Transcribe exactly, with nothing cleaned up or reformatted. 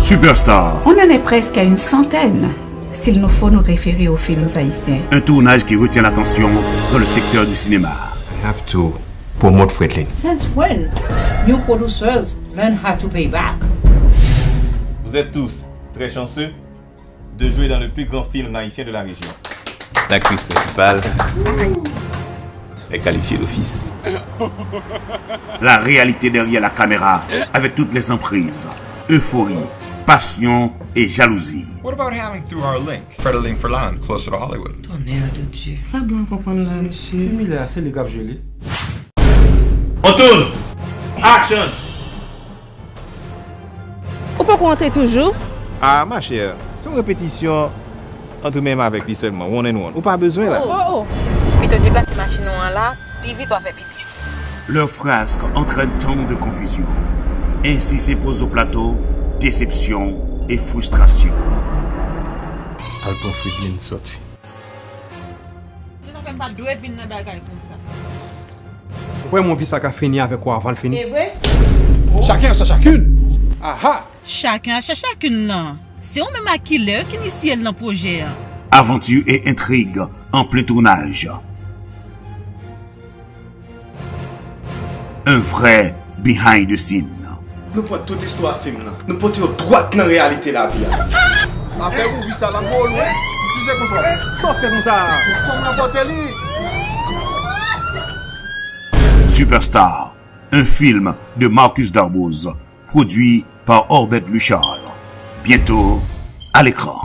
Superstar, On en est presque à une centaine, s'il nous faut nous référer aux films haïtiens. Un tournage qui retient l'attention dans le secteur du cinéma. I have to promote Fredlin. Since when? New producers learn how to pay back. Vous êtes tous très chanceux de jouer dans le plus grand film haïtien de la région. L'actrice principale est qualifiée d'office. La réalité derrière la caméra, avec toutes les emprises, euphorie, passion et jalousie. What about having through our link, Fretilin Furlan, closer to Hollywood? Tonnerre de Dieu. Sa blan konprann la, mesye. Fimilè a se li k ap jwe li. On tourne! Action! Ou poko antre toujou? Ah, ma chère, c'est une répétition entre même avec lui seulement, one and one. Ou pas besoin là. Oh, oh. Pito deplase machin ou an la, pi vit w a fè pipi. Leurs frasques entraînent tant de confusion. Ainsi s'impose au plateau déception et frustration. Al pran Fredlin sòti. Se sa fè m pa dwe vin nan bagay konsa. Ou kwè Movie sa ka fini avèk ou avan l fini? E vre? Chacun a sa chacune. Aha! Chacun a sa chacune nan. Se ou menm ak Killer ki inisye l nan pwojè a. Aventure et intrigue en plein tournage. Un vrai behind the scene. Nou pran tout istwa fim nan, nou pote yo dwat nan reyalite lavi a. Afè Movie sa la mo lwen. Si se konsa w fè. Sa w fè konsa? Fò m rapòte li. Superstar, un film de Marcus Darboz, produit par Orbert Luchard. Bientôt à l'écran.